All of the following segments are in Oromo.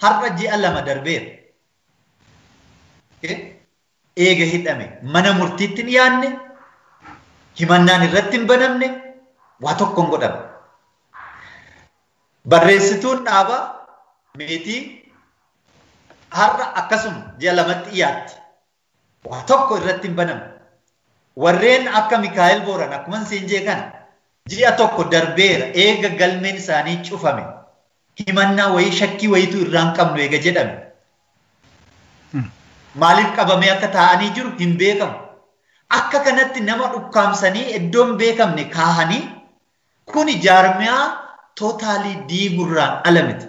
Har'a ji'a 2 darbeera. Eega hidhame mana murtiitti hin yaadne, himannaan irratti hin banamne, waa tokko hin godhamne. Barreessituun dhaabaa Meetii har'a akkasuma ji'a 2tti dhiyaatti. Waa tokko irratti hin banamne. Warreen akka Mikaa'el Booran akkuma siin jee kana ji'a 1 darbeera eega galmeen isaanii cufame. Himannaa wayii shakkii wayiitu irraa hin qabnu eega jedhame. Maaliif qabamee akka taa'anii jiru hin beekamu. Akka kanatti nama dhukkaamsanii iddoo hin beekamne kaahanii kuni jaarmiyaa tootaalii diigurraan ala miti.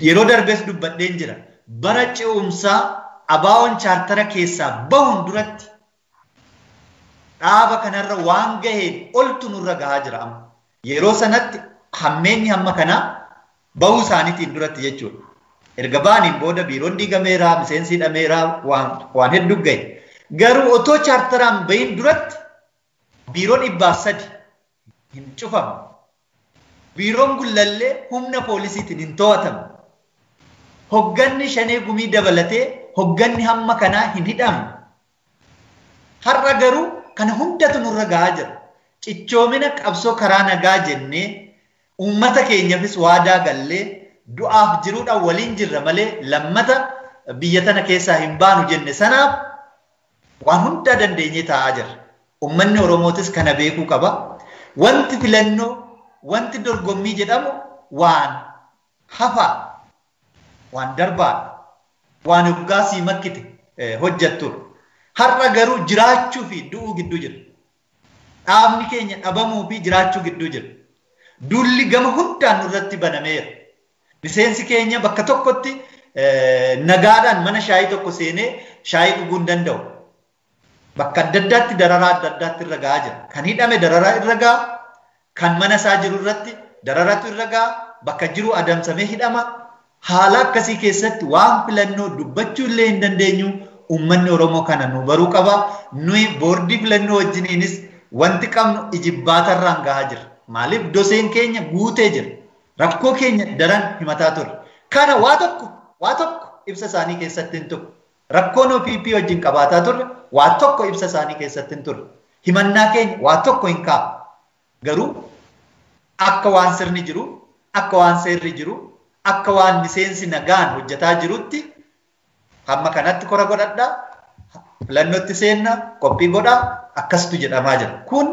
Yeroo darbees dubbadheen jira. Bara ce'umsaa ABO'n chaartara keessaa bahuun duratti dhaaba kanarra waan gaheen oltu nurra gahaa jira amma. Yeroo sanatti hammeenyi hamma kanaa bahuu isaaniitiin duratti jechuudha. Erga ba'aniin booda biiroon diigameeraa, miseensi hidhameeraa, waan hedduu gahe. Garuu otoo chaartaraan bahin duratti biiroon 300 hin cufamne. Biiroon Gullallee humna poolisiitiin hin to'atamne. Hogganni Shanee Gumii dabalatee hogganni hamma kanaa hin hidhamne. Har'a garuu kana hundatu nurra gahaa jira. Cichoomina qabsoo karaa nagaa jennee uummata keenyaafis waadaa gallee du'aaf jiruudhaan waliin jirra malee lammata biyya tana keessaa hin baanu jenne sanaaf waan hundaa dandeenyee taa'aa jirra. Uummanni Oromootis kana beekuu qaba. Wanti filannoo, wanti dorgommii jedhamu waan hafaa, waan darbaadha, waan hoggaa sii makkite hojjettudha. Har'a garuu jiraachuu fi du'uu gidduu jira. Dhaabni keenya dhabamuu fi jiraachuu gidduu jira. Duulli gama hundaan nurratti banameera. Miseensi keenya bakka tokkotti nagaadhaan mana shaayii tokko seenee shaayii dhuguu hin danda'u. Bakka adda addaatti dararaa adda addaatti irra gahaa jira. Kan hidhame dararaa irra gahaa, kan mana isaa jiru irratti dararatu irra gahaa, bakka jiru adamsamee hidhama. Haala akkasii keessatti waan filannoo dubbachuu illee hin dandeenyu. Uummanni Oromoo kana nu baruu qaba. Nuyi boordii filannoo wajjiniinis wanti qabnu ijibbaatarraan gahaa jira. Maaliif doseen keenya guutee jira. Rakkoo keenya daran himataa turre. Kana waa tokko ibsa isaanii keessatti hin turre. Rakkoon OPP wajjin qabaataa turre waa tokko ibsa isaanii keessatti hin turre. Himannaa keenya waa tokko hin kaafu. Garuu akka waan sirni jiru, akka waan seerri jiru, akka waan miseensi nagaan hojjetaa jirutti hamma kanatti kora godhadhaa, filannootti seenna, qophii godhaa, akkasitu jedhamaa jira. Kun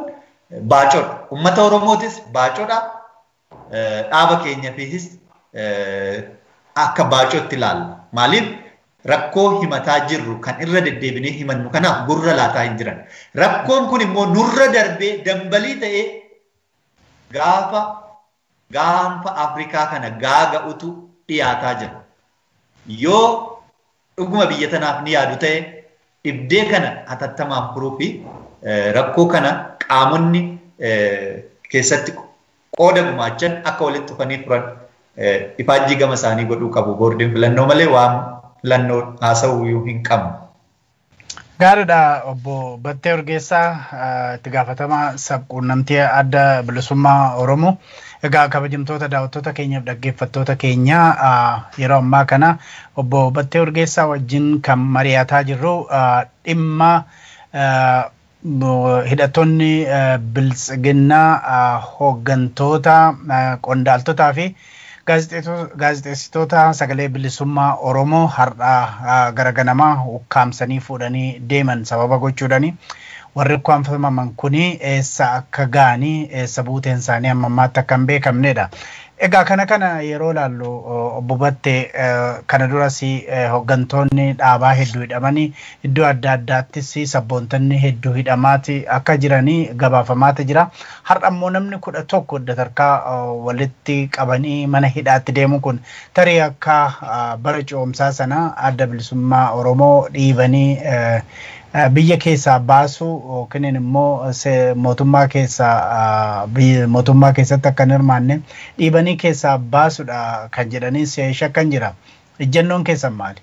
baacoodha. Uummata Oromootis baacoodha. Dhaaba keenyaafis akka baacootti ilaalla. Maaliif rakkoo himataa jirru kan irra deddeebinee himannu kanaaf gurra laataa hin jiran. Rakkoon kun immoo nurra darbee dambalii ta'ee gaafa gaanfa Afrikaa kana gaaga'utu dhiyaataa jira. Yoo dhuguma biyya tanaaf ni yaadu ta'e dhibdee kana hatattamaan furuu fi rakkoo kana qaamonni keessatti qooda gumaachan akka walitti dhufanii furan ifaajjii gama isaanii godhuu qabu. Boordiin filannoo malee waan filannoo haasa'uu hin qabnu. Gaariidha obbo Battee Urgeessaa, itti gaafatamaa sabquunnamtii adda bilisummaa Oromoo. Egaa kabajamtoota daawwattoota keenyaaf dhaggeeffattoota keenya yeroo ammaa kana obbo Battee Urgeessaa wajjin kan mari'ataa jirru dhimma hidhattoonni biltsiginnaa hooggantoota qondaaltotaa fi gaazexeessitoota sagalee bilisummaa Oromoo har'a gara ganamaa ukkaamsanii fuudhanii deeman sababa gochuudhaani. Warri ukkaamfaman kuni eessa akka ga'anii eessa buuteen isaanii amma ammaatti akka hin beekamnedha. Egaa kana yeroo ilaallu obbo Battee kana duras hooggantoonni dhaabaa hedduu hidhamanii iddoo adda addaattis sabboontonni hedduu hidhamaati akka jiranii gabaafamaati jira. Har'a immoo namni 11 sadarkaa walitti qabanii mana hidhaatti deemu kun tarii akka bara ce'umsaa sana adda bilisummaa Oromoo dhiibanii biyya keessaa baasu yookiin immoo mootummaa keessatti akka hin hirmaanne dhiibanii keessaa baasudha kan jedhanii shakkan jira. Ejjennoon keessan maali?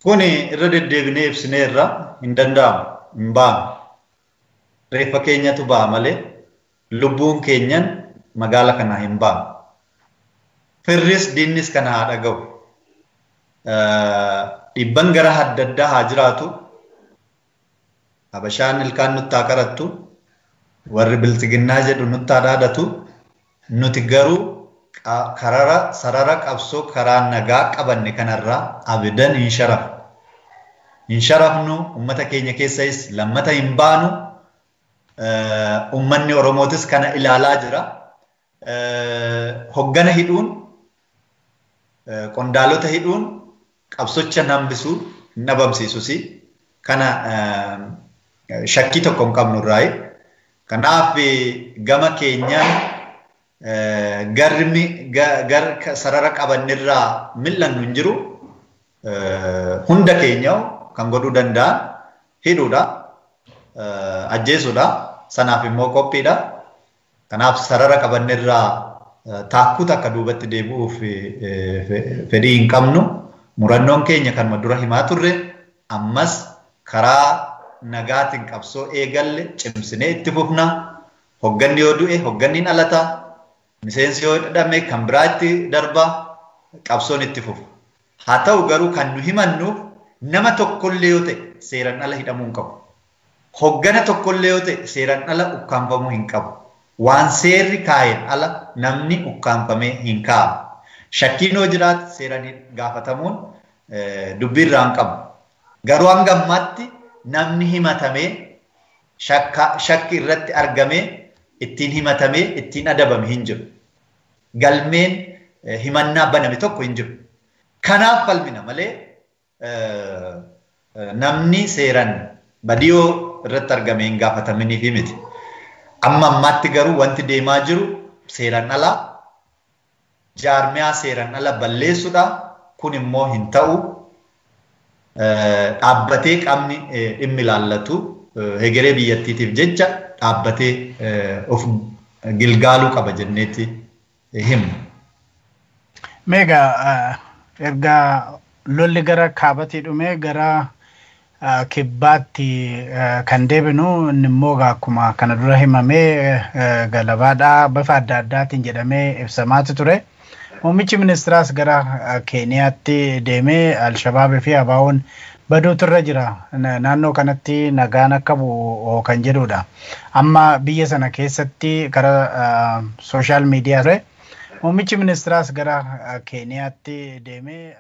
Kuni irra deddeebinee ibsineerra hin danda'amu, hin baanu. Reeffa keenyatu ba'a malee lubbuun keenyan magaala kanaa hin baanu. Firris diinnis kana haa dhaga'u. Dhibban gara adda addaa haa jiraatu. Habashaan ilkaan nutti haa qarattu. Warri bilxiginnaa jedhu nutti haa dhaadatu. Nuti garuu karara sarara qabsoo karaa nagaa qabanne kanarraa abidan hin sharafnu. Hin sharafnu, uummata keenya keessas lammata hin baanu. Uummanni Oromootis kana ilaalaa jira. Hoggana hidhuun, qondaalota hidhuun qabsocha hambisuu hin dhabamsiisusi. Kana shakkii tokko hin qabnu irraayi. Kanaaf gama keenyaan garmi gar sarara qabannirraa mil'annu hin jiru. Hunda keenya kan godhuu danda'an hidhuudha, ajjeesuudha, sanaaf immoo qophiidha. Kanaaf sarara qabannirraa taakkuu takka duubatti deebi'uuf fedhii hin qabnu. Murannoon keenya kanuma dura himaa turre, ammas karaa nagaatiin qabsoo eegalle cimsinee itti fufna. Hogganni yoo du'e hogganni hin alata. Miseensi yoo hidhame kan biraa itti darba, qabsoon itti fufa. Haa ta'u garuu kan nu himannuuf nama tokkollee yoo ta'e seeraan ala hidhamuu hin qabu. Hoggana tokkollee yoo ta'e seeraan ala ukkaanfamuu hin qabu. Waan seerri kaa'een ala namni ukkaanfamee hin kaa'amu. Shakkiin yoo jiraate seeraan gaafatamuun dubbii irraa hin qabu. Garuu hanga ammaatti namni himatamee shakki irratti argamee ittiin himatamee ittiin adabame hin jiru. Galmeen himannaa baname tokko hin jiru. Kanaaf falmina malee namni seeraan badiyoo irratti argame hin gaafataminiif miti. Amma ammaatti garuu wanti deemaa jiru seeraan ala, jaarmiyaa seeraan ala balleessuudha. Kun immoo hin ta'u. Dhaabbatee qaamni dhimmi ilaallatu hegeree biyyattiitiif jecha dhaabbatee of gilgaaluu qaba jenneetti himna. Meegaa erga lolli gara kaabatii dhumee gara kibbaatti kan deebinu, inni immoo akkuma kana dura himamee galabaadhaa bifa adda addaatiin jedhamee ibsamaatu ture. Muummichi ministeeraas gara Keeniyaatti deemee Alshabaabii fi ABO'n baduutu irra jira. Naannoo kanatti nagaan akka bu'u kan jedhudha. Amma biyya sana keessatti karaa sooshaal miidiyaa ture. Muummichi ministeeraas gara Keeniyaatti deemee